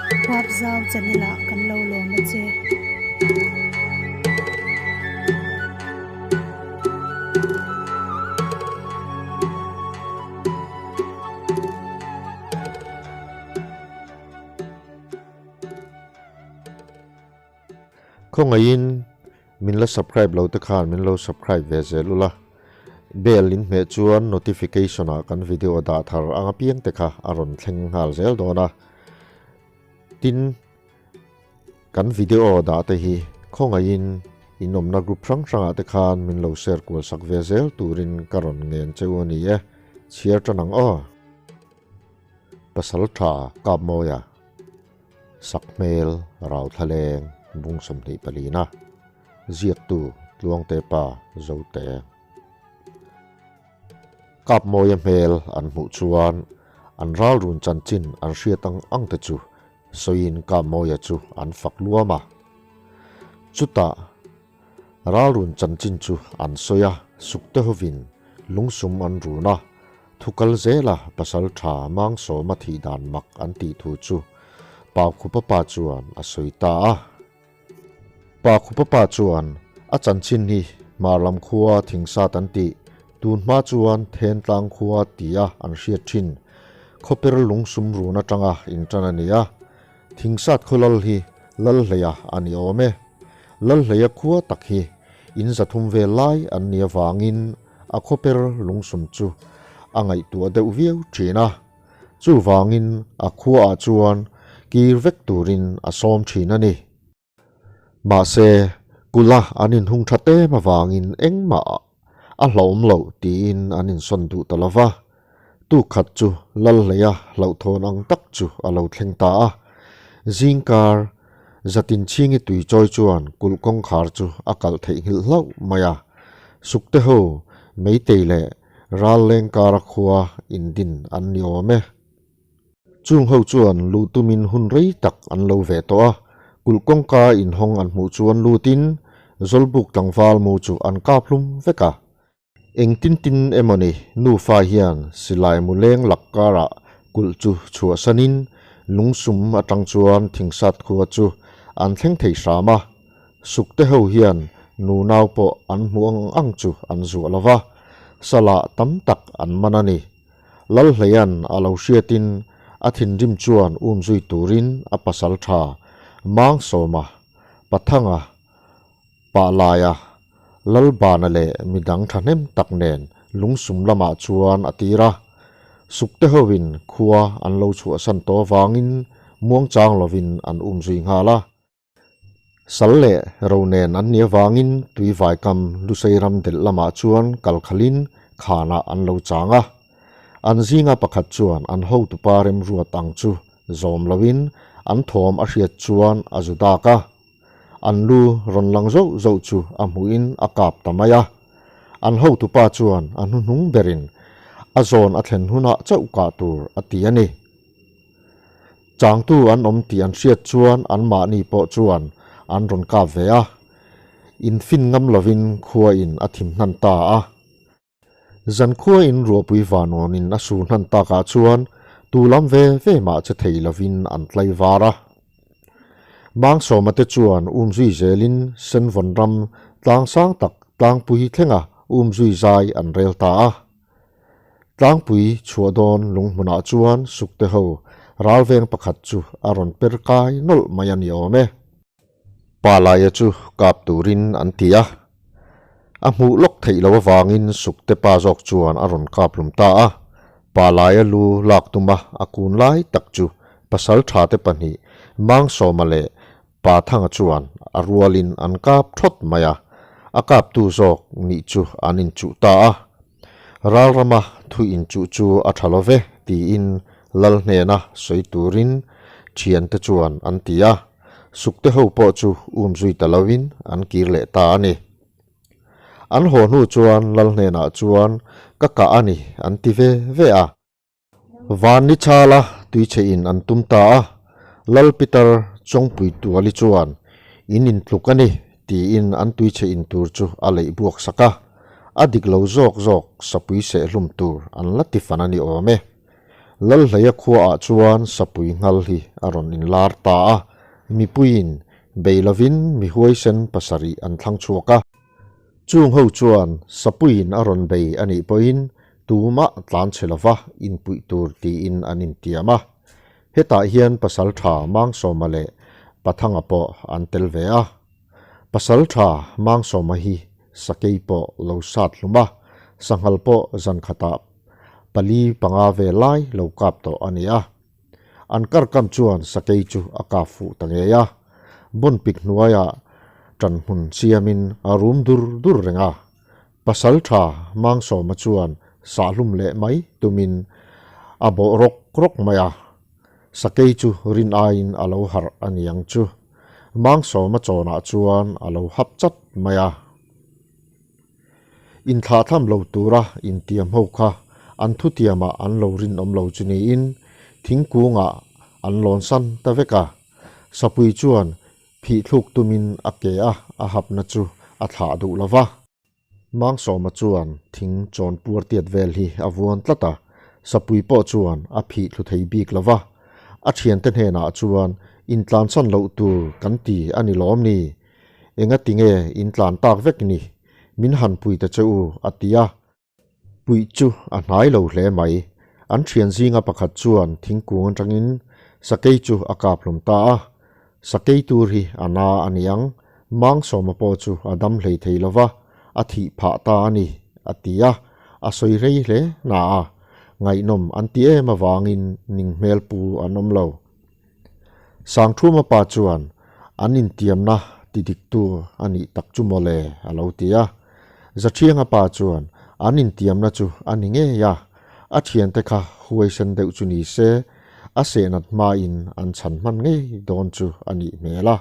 Huapzau channel ah kan lo lawm a che. Khawngaihin min la subscribe lo te khan min lo subscribe ve zel ula, bell in hmeh chuan notification ah kan video dah thar ang apiang te kha a rawn thleng nghal zel dawn a, tin kan video dah te hi khawngaihin in awmna group hrang hrang ah te khan min lo share kual sak ve zel turin ka rawn ngen cheu a ni e, chhiar tan ang aw. Pasal tha Kapmawia. Sakhmel Rauthlaleng bung 24 na ziaktu Tluangte pa Zote. Kapmawia hmel an hmuh chuan an ralrun chanchin an hriat ang ang te chu sawiin Kapmawia chu an fak luam a. Chutah Ralrun chanchin chu an sawi a, sukte hovin lungsum an run a, thu kal zela pasal tha Mangsawma thih dan mak an tih thu chu Paukhupa pa chuan a sawi ta a. Paukhupa pa chuan a chanchin hi hmar lam khua thingsat an tih, tun hma chuan Thentlang khua tia an hriat thin, khawper lungsum run atanga intan a ni a, Thingsat khaw lal hi Lalhleia a ni awm e. Lalhleia khua tak hi in zathum vel lai an ni avangin a khawper lungsum chu a ngaihtuah deuh viau thin a. Chuvangin a khuaah chuan kir vek turin a sawm thin a ni. Mahse, kula an inhung tha tem avangin engmah a hlauhawm loh tiin an insawn duh ta lo va. Tuk khat chu Lalhleia hlauhthawn ang tak chu a lo thleng ta a. Zingkar zatin chhingi tui chawi chuan kulh kawngkhar chu a kalh theihnghilh hlauh mai a. Sukte ho Meitei leh Ralleng kara khua indin an ni awm e. Chung ho chuan luh tumin hun rei tak an lo ve tawh a, kulh kawngka inhawng an hmuh chuan lutin Zawlbuk tlangval mu chu an kap hlum vek a. Eng tin tin emawni nufa hian silai mu leng lak karah kulh chu chhuahsanin lungsum atang chuan thingsat khua chu an thleng thei hram a. Sukte ho hian nunau pawh an hmuh ang ang chu an zuah lo va, salah tam tak an man a ni. Lalhleia'n a lo hriatin a thinrim chuan um zui turin a pasal tha Mangsawma, Pathanga, Pahlaia, Lalbana leh midang thahnem tak nen lungsum lamah chuan a tir a. Sukte hoin khua an lo chhuahsan tawh avangin muangchang lovin an um zui nghal a. Sal leh ro nen an nih avangin tuivai kam Lusei ram delh lamah chuan kal khalin khanah an lo chang a. An zinga pakhat chuan an hotupa remruat ang chu zawm loin an thawm a hriat chuan a zu dak a. An lu rawn lang zauh zauh chu a hmuhin a kap ta mai a. An hotupa chuan a hnuhnung berin a zawn a thlen hunah chauh kah tur a ti a ni. Changtu an awm tih an hriat chuan anmahni pawh chuan an rawn kap ve a, infin ngam lovin khua in a thim hnan ta a. Zan khua in ruahpui vanawnin a sur hnan takah chuan tu lam ve ve mah che thei lovin an tlai var a. Mangsawma te chuan umzui zelin Senvawn ram tlang sang tak tlangpui thlenga umzui zai an rel ta a. Tlangpui chhuah dawn lunghmunah chuan sukte ho ralveng pakhat chu a rawn per kai nawlh mai a ni awm e. Pa Laia chu kap turin an ti a, a hmuh lawk theih loh avangin sukte pa zawk chuan a rawn kap hlum ta a. Pa Laia lu lak tuma a kun lai tak chu pasal thate pahnih Mangsawma leh Pa Thanga chuan a rualin an kap thawt mai a, a kaptu zawk nih chu an inchuh ta a. Ralrama thu inchuh chu a tha lo ve tiin Lal hnena sawi turin thiante chuan an ti a, sukte ho pawh chu um zui ta loin an kir leh ta a ni. An haw hnu chuan Lal hnenah chuan ka kah a ni an ti ve ve a. Van ni chala tuichhe in an tum ta a, Lal Peter Chawngpui Tuali chuan in intluk a ni tiin an tuichhe in tur chu a leih buak sak a, a dik lo zawk zawk sapui sehhlum tur an la ti fan a ni awm e. Lalhleia khuaah chuan sapui nghal hi a rawn inlar ta a, mipuiin bei lovin mi huaisen pasarih an thlang chhuak a. Chung ho chuan sapuiin a rawn bei a nih pawhin tumah tlan chhe lova inpuih tur tiin an intiam a. Hetah hian pasal tha Mangsawma leh Pathanga pawh an tel ve a. Pasal tha Mangsawma hi sakei pawh lo sat hlum a, sanghal pawh zan khatah pali panga ve lai lo kap tawh a ni a. An kar kam chuan sakei chu a kap fuh ta ngei a, Bunpik hnuaiah ṭan hmun siamin a rum dur dur reng a. Pasal tha Mangsawma chuan sahlum leh mai tumin a bawh rawk rawk mai a, sakei chu rin aiin a lo harh a niang chu. Mangsawma chawnah chuan a lo hap chat mai a. Inthlahthlam lo tura intiam ho kha an thutiamah an lo rinawm lo chu niin thingkungah an lawnsan ta vek a. Sapui chuan phihthluk tumin a ke a, a hapna chu a thlah duh lo va. Mangsawma chuan thing chawn puar tiat vel hi a vuan tlat a, Sapui pawh chuan a phih thlu thei bik lo va. A thiante hnenah chuan intlansan loh tur kan ti a ni lawm ni? Enga tinge intlan tak vek ni? Min han pui ta che u, a ti a. Puih chu a hnai lo hle mai. An thian zinga pakhat chuan thingkung atangin sakei chu a kap hlum ta a. Sakei tur hi a na a niang, Mangsawma pawh chu a dam hlei thei lo va, a thih phah ta a ni, a ti a. A sawi rei hle na a, ngaihnawm an ti em avangin ning hmel pu an awm lo. Sangthuma pa chuan an intiamna ti diktu a nih tak chu mawle a lo ti a. Zathianga pa chuan an intiamna chu a ni ngei a, a thiante kha huaisen deuh chu ni se a sehnat hmain an chhan hman ngei dawn chu a nih hmel a,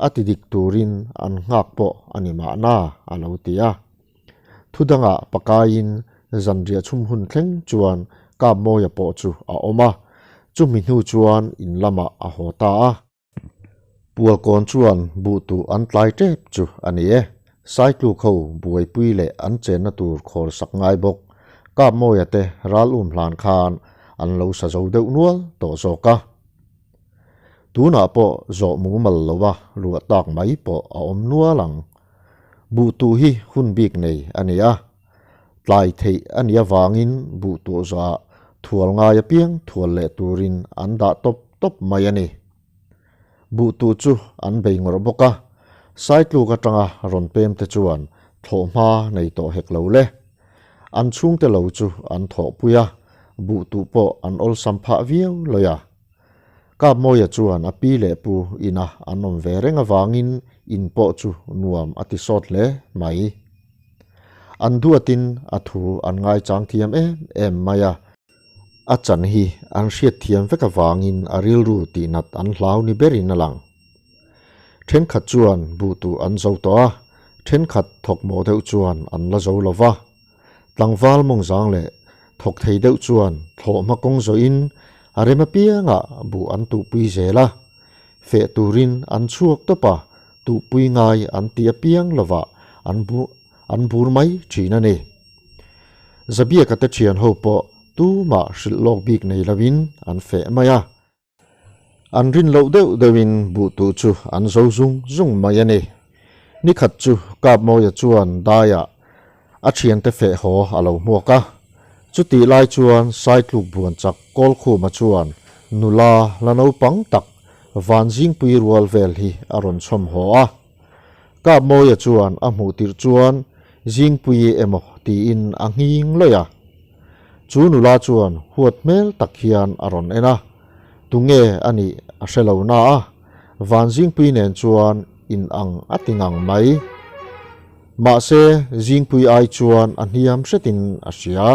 a ti dik turin an nghak pawh a ni mahna a lo ti a. Thudangah pakaiin zanriah chhum hun thleng chuan Kapmawia pawh chu a awm a, chumi hnu chuan in lamah a haw ta a. Pualkawn chuan buh tuh an tlai tep chu a ni e. Saitluk ho buaipui leh an chenna tur khawl sak ngai bawk. Kapmawia te ral um hlan khan an lo sa zo deuh nual tawh zawk a. Tunah pawh zawh mumal loa luah tak mai pawh a awm nual ang. Buh tuh hi hun bik nei a ni a, tlai theih a nih avangin buh tuh zawhah thual ngai apiang thual leh turin an dah tawp tawp mai a ni. Buh tuh chu an bei ngawrh bawk a, Saitluk atanga rawn pem te chuan thlawhhma nei tawh hek lo le. An chhungte lo chu an thawhpui a, buh tuh pawh an awlsam phah viau lawi a. Kapmawia chuan a pi leh pu ina an awm ve reng avangin in pawh chu nuam a ti sawt hle mai. An duatin a thu an ngaichang thiam em em mai a, a chan hi an hriat thiam vek avangin a rilru tihnat an hlau ni berin a lang. Thenkhat chuan buh tuh an zo tawh a, thenkhat thawkmawh deuh chuan an la zo lo va. Tlangval mawngzang leh thawk thei deuh chuan thlawhhma kawng zawhin a rem apiangah buh an tuhpui zel a, feh turin an chhuak tawp a, tuhpui ngai an ti apiang lovah an an bur mai thin a ni. Zabiaka te thian ho pawh tumah hrilh lawk bik nei lovin an feh mai a. An rin loh deuh deuhin buh tuh chu an zo zung zung mai a ni. Nikhat chu Kapmawia chuan daiah a thiante feh haw a lo hmuak a. Chutih lai chuan Saitluk buan chak Kawlkhuma chuan nula la naupang tak Vanzingpui rual vel hi a rawn chhawm haw a. Kapmawia chuan a hmuh tirh chuan Zingpui emaw tiin a nghing lawih a. Chu nula chuan huat hmel tak hian a rawn en a, tunge a nih a hre lo na a, Vanzingpui nen chuan in ang a ti ngang mai. Mahse, Zingpui ai chuan a hniam hretin a hria.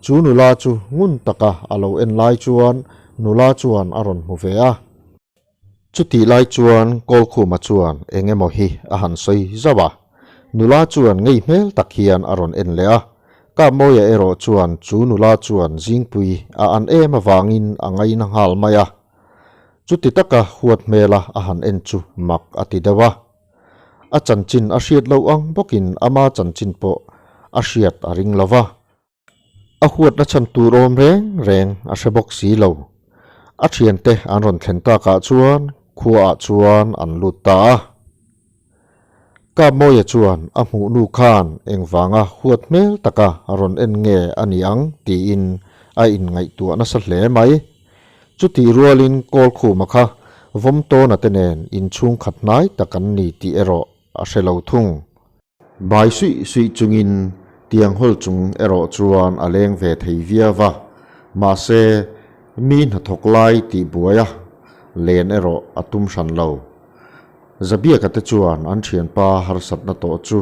Chu nula chu ngun taka a lo en lai chuan nula chuan a rawn hmu ve a. Chutih lai chuan Kawlkhuma chuan eng emaw hi a han sawi zauh a, nula chuan ngei hmel tak hian a rawn en leh a. Kapmawia erawh chuan chu nula chuan Zingpui a an em avangin a ngaina nghal mai a. Chuti taka huat hmela a han en chu mak a ti deuh a. A chanchin a hriat loh ang bawkin ama chanchin pawh a hriat a ring lo va. A huatna chhan tur awm reng reng a hre bawk si lo. A thiante an rawn thlen takah chuan khuaah chuan an lut ta a. Kapmawia chuan a hmuh nu khan engvanga huat hmel taka a rawn en nge a ni ang tiin a inngaihtuah nasa hle mai. Chutih rualin Kawlkhuma kha Vawmtawna te nen inchhung khat hnai tak an ni tih erawh a hre lo thung. Bai suih suih chungin tiang hawl chung erawh chuan a leng ve thei viau a, mahse mi hnathawk lai tih buaia len erawh a tum hran lo. Zabiaka te chuan an thianpa harsatna tawh chu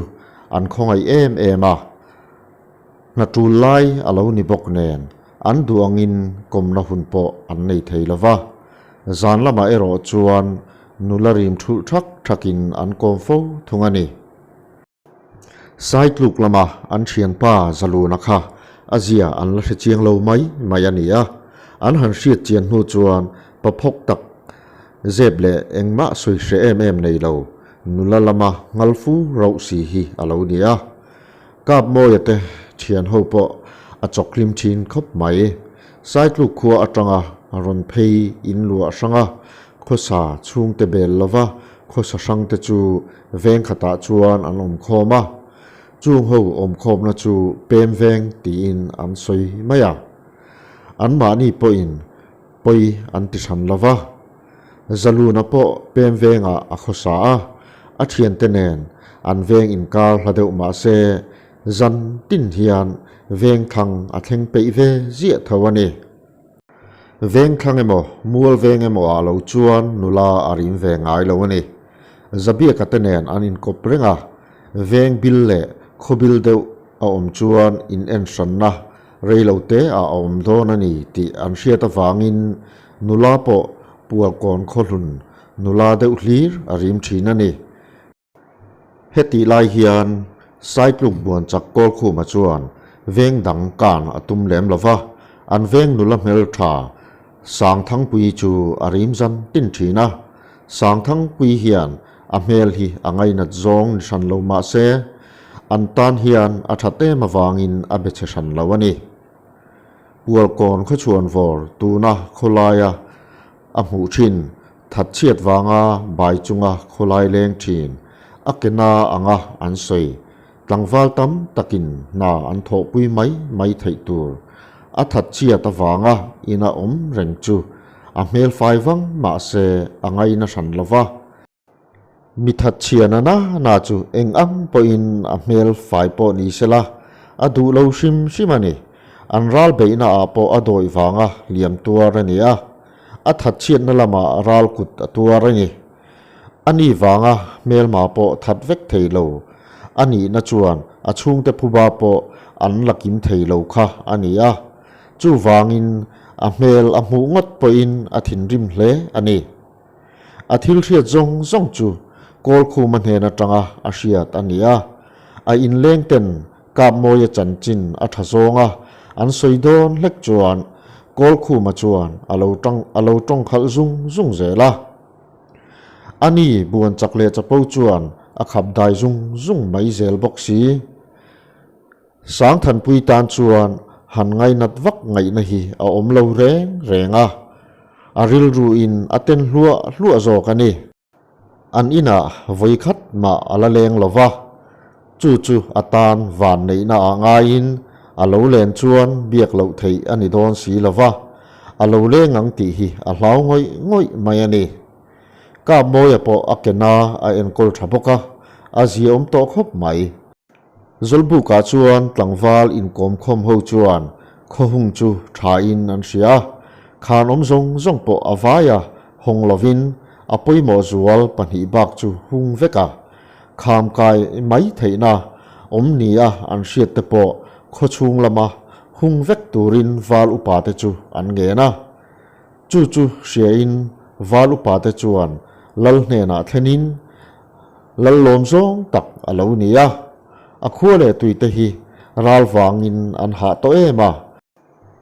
an khawngaih em em a, hna tul lai a lo ni bawk nen an duh angin kawmna hun pawh an nei thei lo va. Zan lamah erawh chuan nula rim thulh thak thakin an kawm fo thung a ni. Saitluk lama an thianpa Zaluna kha a zia an la hre chiang lo mai mai a ni a, an han hriat chian hnu chuan pa phawk tak zep leh engmah sawi hre em em nei lo nula lama nghal fu rauh si hi a lo ni a. Kapmawia te thian ho pawh a chawk hlim thin khawp mai. Saitluk khua atanga rawn phei in luah hrang a, khawsa chhungte bel lova khawsa hrang te chu veng khatah chuan an awm khawm a, chung ho awm khawmna chu pem veng tiin an sawi mai a. Anmahni pawhin pawi an ti hran lova, Zaluna pawh pem vengah a khawsa a, a thiante nen an veng inkar hla deuh mah se zan tin hian veng thlang a thleng peih ve ziah tho a ni. Veng thlang emaw, mual veng emaw ah lo chuan nula a rim ve ngai lo a ni. Zabiaka te nen an inkawp reng a, veng bil leh khaw bil deuh a awm chuan in en hranna rei lo te ah a awm dawn a ni tih an hriat avangin nula pawh Pualkawn khawhlun nula deuh hlir a rim thin a ni. Hetih lai hian Saitluk buan chak Kawlkhuma chuan veng dang kan a tum lem lo va, an veng nula hmeltha Sangthangpuii chu a rim zan tin thin a. Sangthangpuii hian a hmel hi a ngainat zawng ni hran lo mah se, an tan hian a that em avangin a be chhe hran lo a ni. Pualkawn khawchhuan vawr tuna khawlaia a hmuh thin Thatchhiat vanga bai chunga khawlai leng thin a ke na anga an sawi. Tlangval tam takin hna an thawhpui mai mai theih tur. A thatchhiat avanga ina awm reng chu a hmel fai vang mah se a ngaina hran lo va. Mi thatchhiana na na chu eng ang pawhin a hmel fai pawh ni sela a duh lo hrim hrim a ni. An ral beihna ah pawh a dawih vanga hliam tuar a ni a. A thatchhiatna lamah ral kut a tuar a ni. A ni vanga hmelma pawh that vek thei lo a nihna chuan a chhungte phuba pawh an la kim thei lo kha a ni a. Chuvangin a hmel a hmuh ngawt pawhin a thinrim hle a ni. A thil hriat zawng zawng chu Kawlkhuma hnen atanga a hriat a ni a. A inleng ten Kapmawia chanchin a tha zawng a, an sawi dawn hlek chuan Kawlkhuma chuan a lo tang a lo tawng khalh zung zung zel a. A ni buan chak leh chapo chuan a khap dai zung zung mai zel bawk si. Sangthanpui tan chuan han ngainat vak ngaihna hi a awm lo reng reng a, a rilru in a ten hluah hluah zawk a ni. An inah vawi khat mah a la leng lo va, chu chu a tan van neihna ah ngaiin a lo len chuan biak loh theih a ni dawn si lo va, a lo leng ang tih hi a hlau ngawih ngawih mai a ni. Kapmawia pawh a ke na a enkawl tha bawk a, a ziaawm tawh khawp mai. Zawlbukah chuan tlangval inkawmkhawm ho chuan khawhung chu thain an hria a, khan awm zawng zawng pawh a vai a, hawng lovin a pawimawh zual pahnih bak chu hung vek a, kham kai mai theihna awm nia an hriat te pawh khawchhung lama hung vek turin val upa te chu an ngen a. Chu chu hriain val upa te chuan lal hnenah thlenin Lal lawm zawng tak a lo ni a, a khua leh tuite hi ral vangin an hah tawh em a.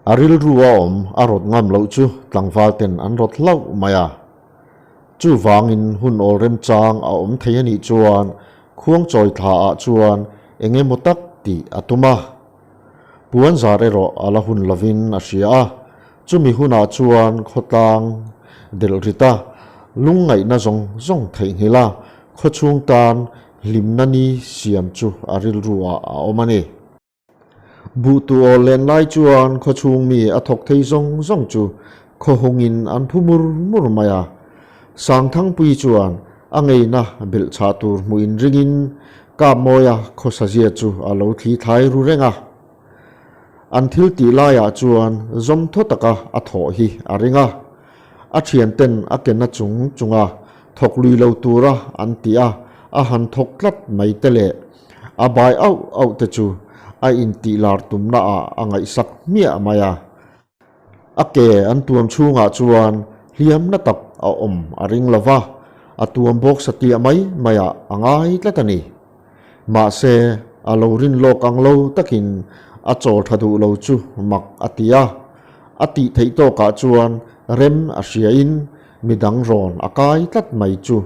A rilru a awm a rawt ngam loh chu tlangval ten an rawt hlauh mai a. Chuvangin hun awl remchang a awm thei a nih chuan khuangchawi thla ah chuan eng emaw tak tih a tum a. Puan zar erawh a la hun lovin a hria a, chumi hunah chuan khawtlang delh rit a, lungngaihna zawng zawng theihnghilh a, khawchhung tan hlimna ni siam chu a rilru ah a awm a ni. Buh tu awl len lai chuan khawchhung mi a thawk thei zawng zawng chu khawhungin an phu mur mur mai a. Sangthangpui chuan a ngeina belh chhah tur hmuh inringin Kapmawia khawsazia chu a lo thli thlai ru reng a. An thil tih laiah chuan zawm thaw taka a thawh hi a ring a. A thianten a ke na chung chunga thawk lui lo tura an ti a, a han thawk tlat mai te leh a bai auh auh te chu a intih lar tumna ah a ngaihsak hmiah mai a. A ke an tuam chhungah chuan hliam na tak a awm a ring lo va, a tuam bawk satliah mai maiah a ngai tlat a ni. Mahse, a lo rin lawk ang lo takin a chawl tha duh lo chu mak a ti a. A tih theih tawkah chuan rem a hriain midang rawn a kai tlat mai chu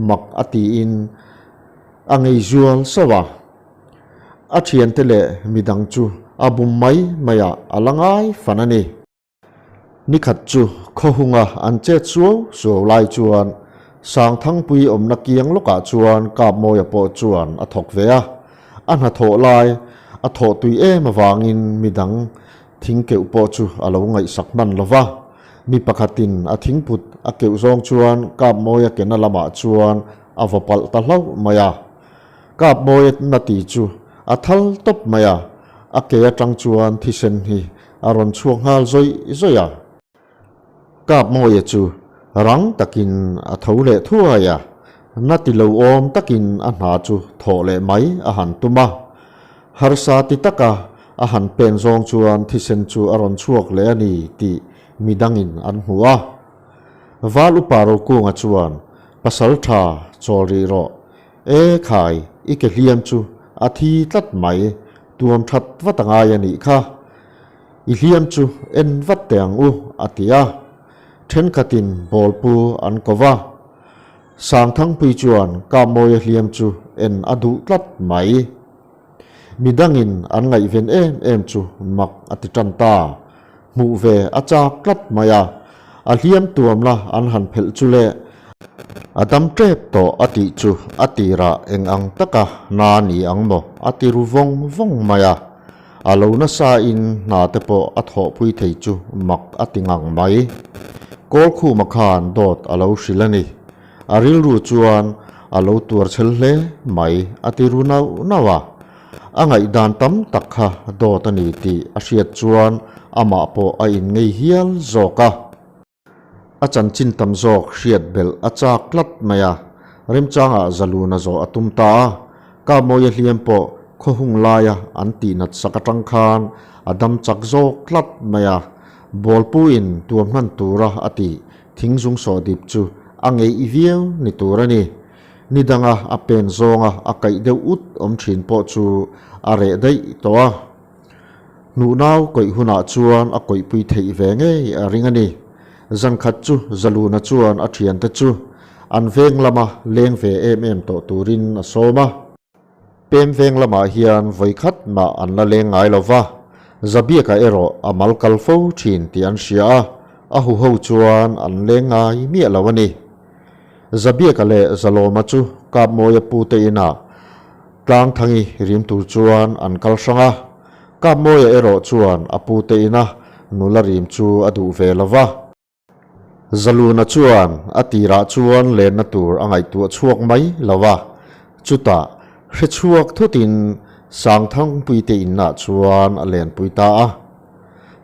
mak a tiin a ngei zual sauh a. A thiante leh midang chu a bum mai maiah a la ngai fan a ni. Nikhat chu khawhunga an chet suau suau lai chuan Sangthangpui awmna kiang lawkah chuan Kapmawia pawh chuan a thawk ve a. A hnathawh lai a thawh tui em avangin midang thing keuh pawh chu a lo ngaihsak hman lo va. Mi pakhatin a thingput a keuh zawng chuan Kapmawia kena lamah chuan a va palh ta hlauh mai a. Kapmawia na ti chu a thal tawp mai a, a ke atang chuan thisen hi a rawn chhuak nghal zawih zawih a. Kapmawia chu rang takin a tho leh thuai a, na ti lo awm takin a hna chu thawh leh mai a han tum a. Harsa ti taka a han pen zawng chuan thisen chu a rawn chhuak leh a ni tih midangin an hmu a. Val upa Rokunga chuan, Pasal tha chawl rih rawh, E khai, i ke hliam chu a thi tlat mai, tuam that vat a ngai a nih kha. I hliam chu en vat teh ang u, a ti a. Thenkhatin bawlpu an ko va. Sangthangpui chuan Kapmawia hliam chu en a duh tlat mai. Midangin an ngaihven em em chu mak a ti tan ta. Hmuh ve a chak tlat mai a, a hliam tuamna an han phelh chu le. A dam tep tawh a tih chu a tirah eng ang taka na ni ang maw a ti ru vawng vawng mai a. A lo nasa in hna te pawh a thawhpui thei chu mak a ti ngang mai. Kawlkhuma khan dawt a lo hrilh a ni. A rilru chuan a lo tuar chhel hle mai a ti ru nauh nauh a. A ngaihdan tam tak kha dawt a ni tih a hriat chuan amah pawh a inngei hial zawk a. A chanchin tam zawk hriat belh a chak tlat mai a, remchangah Zaluna zawh a tum ta a. Kapmawia hliam pawh khawhung laia an tihnat sak atang khan a dam chak zawk tlat mai a. Bawlpuin tuam hman tura a tih thingzung sawh dip chu a ngeih viau ni tur a ni. Ni danga a pen zawnga a kaih deuh ut awm thin pawh chu a reh daih tawh a. Hnuhnau kawih hunah chuan a kawihpui theih ve ngei a ring a ni. Zankhat chu Zaluna chuan a thiante chu an veng lama leng ve em em tawh turin a sawm a. Pem veng lamah hian vawikhat mah an la leng ngai lo va, Zabiaka erawh a mal kal fo thin tih an hria a, a huho chuan an leng ngai miah lo a ni. Zabiaka leh Zalawma chu Kapmawia pute inah Tlangthangi rim tur chuan an kal hrang a, Kapmawia erawh chuan a pute ina nula rim chu a duh ve lo va. Zaluna chuan a tirah chuan lenna tur a ngaihtuah chhuak mai lo a, chutah hre chhuak thutin Sangthangpuite inah chuan a lenpui ta a.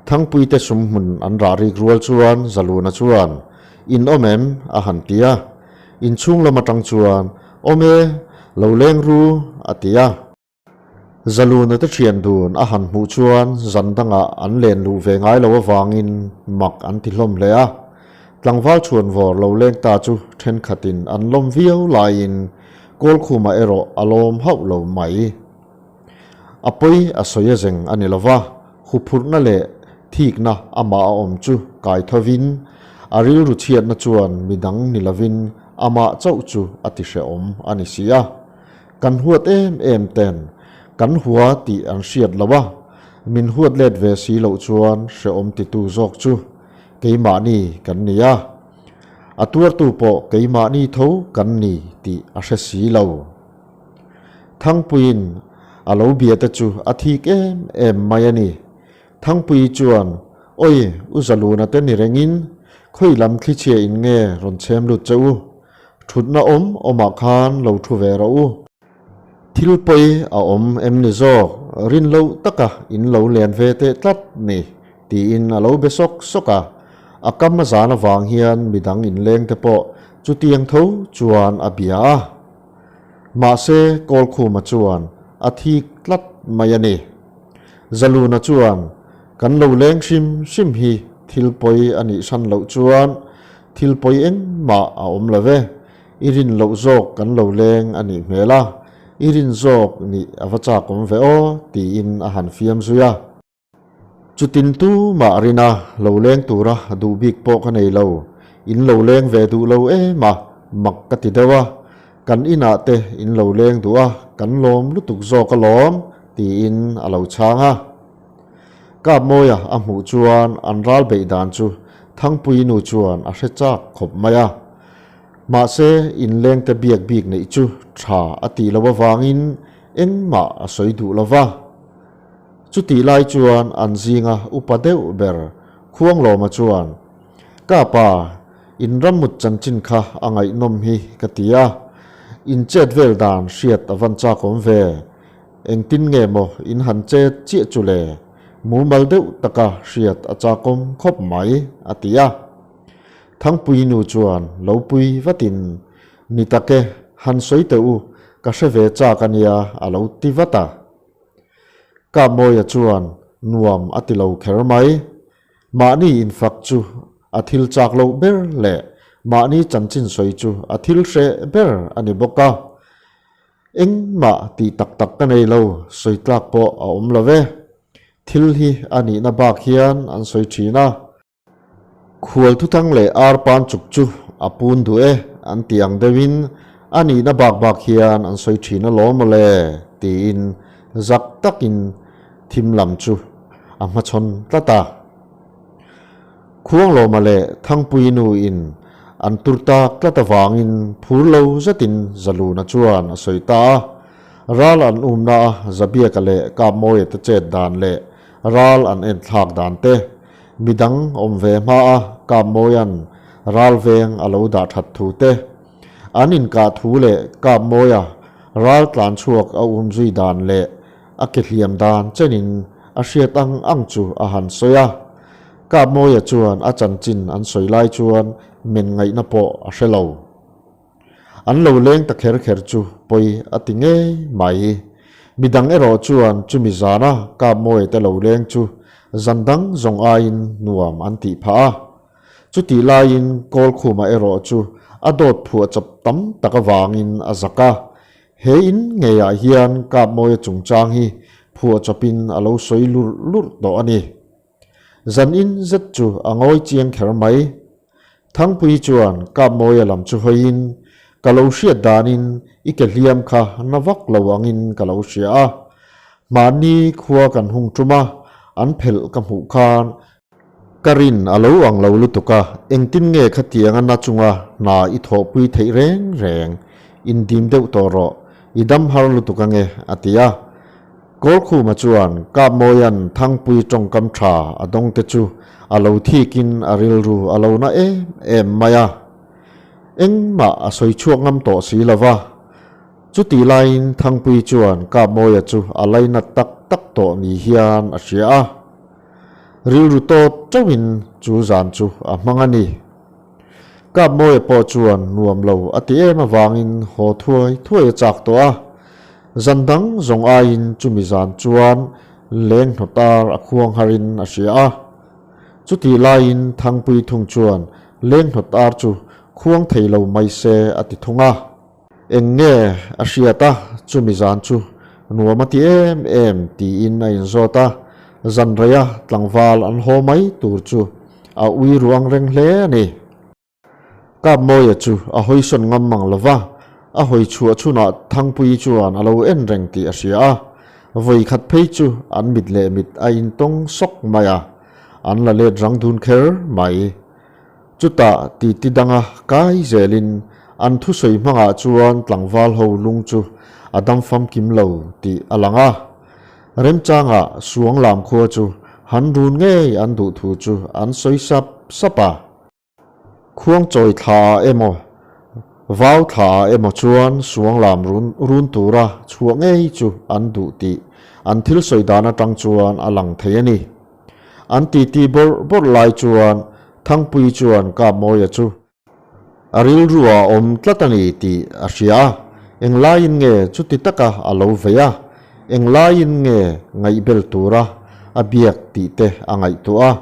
Thangpuite sumhmun an rah rik rual chuan Zaluna chuan, In awm em? a han ti a. Inchhung lam atang chuan, Awm e, lo leng ru, a ti a. Zaluna te thian dun a han hmuh chuan zan dangah an len luh ve ngai lo avangin mak an ti hlawm hle a. Tlangval chhuanvawr lo leng ta chu thenkhatin an lawm viau laiin Kawlkhuma erawh a lawm hauh lo mai. A pawi a sawi a zeng a ni lo va, huphurhna leh thikna amah a awm chu kai thovin a rilru chhiatna chuan midang ni lovin amah chauh chu a ti hrehawm a ni si a. Kan huat em em ten kan hua tih an hriat lo a, Min huat let ve si loh chuan hrehawm titu zawk chu keimahni kan ni a, a tuartu pawh keimahni tho kan ni tih a hre si lo. Thangpuiin a lo bia te chu a thik em em mai a ni. Thangpui chuan, Oi, U Zaluna te ni rengin khawi lam thlichhia in nge rawn chhem lut che u? Thutna awm awmah khan lo thu ve rawh u. Thil pawi a awm em ni zawk, rin loh taka in lo len ve teh tlat ni, tiin a lo be sawk sawk a. A kam a zan avang hian midang inleng te pawh chutiang tho chuan a bia a. Mahse, Kawlkhuma chuan a thik tlat mai a ni. Zaluna chuan, Kan lo leng hrim hrim hi thil pawi a nih hran loh chuan thil pawi engmah a awm lo ve. I rin loh zawk kan lo leng a nih hmel a, i rin zawk nih a va chak awm ve aw, tiin a han fiam zui a. Chutin tu mah rina lo leng tura duh bik pawh ka nei lo, in lo leng ve duh lo em a, mak ka ti deuh a, kan inah te in lo leng duh a, kan lawm lutuk zawk alawm, tiin a lo chhang a. Kapmawia a hmuh chuan an ral beih dan chu Thangpui nu chuan a hre chak khawp mai a. Mahse, inlengte biak bik neih chu tha a tih loh avangin engmah a sawi duh lo va. Chutih lai chuan an zinga upa deuh ber Khuanglawma chuan, Ka pa, in rammut chanchin kha a ngaihnawm hi ka ti a, in chet vel dan hriat a van chakawm ve. Engtin nge maw in han chet chiah chu le? Mumal deuh taka hriat a chakawm khawp mai, a ti a. Thangpui nu chuan lo pui vatin, Ni tak e, han sawi teh u, ka hre ve chak a nia, a lo ti vat a. Kapmawia chuan nuam a ti lo kher mai. Mahni infak chu a thil chak loh ber leh mahni chanchin sawi chu a thil hreh ber a ni bawk a. Engmah tih tak tak ka nei lo, sawi tlak pawh a awm lo ve. Thil hi a nihna bak hian an sawi thin a. Khual thuthang leh ar pan chuk chu a pun duh e an ti ang deuhin a nihna bak bak hian an sawi thin alawm mawle tiin zak takin thim lam chu a hmachhawn tlat a. Khuanglawma leh Thangpui nu in an tur tak tlat avangin phur lo zetin Zaluna chuan a sawi ta a. Ral an umna a Zabiaka leh Kapmawia te chet dan leh ral an enthlak dan te Midang awm ve hma a Kapmawia'n ralveng a lo dah that thu te, an inkah thu leh Kapmawia ral tlan chhuak a um zui dan leh a ke hliam dan chenin a hriat ang ang chu a han sawi a. Kapmawia chuan a chanchin an sawi lai chuan men ngaihna pawh a hre lo. An lo leng ta kher kher chu pawi a ti ngei mai. Midang erawh chuan chumi zana Kapmawia te lo leng chu zan dang zawng aiin nuam an tih phah a. Chutih laiin Kawlkhuma erawh chu a dawt phuah chawp tam tak avangin a zak a. He in ngeiah hian Kapmawia chungchang hi phuah chawpin a lo sawi lurh lurh tawh a ni. Zan in zet chu a ngawi chiang kher mai. Thangpui chuan Kapmawia lam chu hawiin, Ka lo hriat danin i ke hliam kha na vak lo angin ka lo hria a. Hmanni khua kan hung tum a, an phelh ka hmuh khan ka rin a lo ang lo lutuk a, engtin nge khatianga na chunga hna i thawhpui theih reng reng, indim deuh tawh rawh, i dam har lutuk ange, a ti a. Kawlkhuma chuan Kapmawia'n Thangpui tawngkam tha a dawng te chu a lo thikin a rilru a lo na em em mai a. Engmah a sawi chhuak ngam tawh si lo va. Chutih laiin Thangpui chuan Kapmawia chu a lainat tak tak tawh ni hian a hria a. Rilru tawt chauhin chu zan chu a hmang a ni. Kapmawia pawh chuan nuam lo a ti em avangin haw thuai thuai a chak tawh a. Zan dang zawng aiin chumi zan chuan leng hnawtar a khuang harin a hria a. Chutih laiin Thangpui thung chuan leng hnawtar chu khuang thei lo mai se a ti thung a. Eng nge a hriat a, chumi zan chu nuam a ti em em tiin a inzawt a. Zan reia tlangval an haw mai tur chu a ui ruang reng hle a ni. Kapmawia chu a hawisawn ngam mang lo va, a hawi chhuah chhunah Thangpuii chuan a lo en reng tih a hria a. Vawi khat phei chu an mit leh mit a intawng sawk mai a, an la let rang dun kher mai. Chutah titi danga kai zelin an thusawi hmangah chuan tlangval ho lung chu a dam famkim lo tih a lang a. Remchanga Suanglam khua chu han run ngei an duh thu chu an sawi sap sap a. Khuangchawi thla ah emaw, vau thla ah emaw chuan Suanglam run run tura chhuah ngei chu an duh tih an thil sawi dan atang chuan a lang thei a ni. An titi bawrh bawrh lai chuan Thangpui chuan Kapmawia chu a rilru ah awm tlat a ni tih a hria a, englaiin nge chuti taka a lo vei a, englaiin nge ngaihbel tura a biak tih te a ngaihtuah a.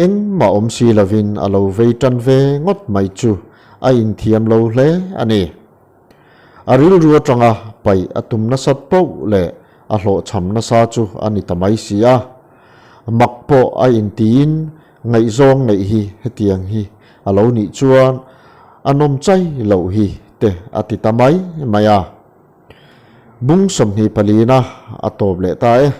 Engmah awm si lovin a lo vei tan ve ngawt mai chu a inthiam lo hle a ni. A rilru atanga paih a tum nasat poh leh a hlawhchham nasa chu a ni ta mai si a. Mak pawh a intiin ngaihzawng neih hi hetiang hi a lo nih chuan a nawm chai loh hi te a ti ta mai mai a. Bung 24 na a tawp leh ta e.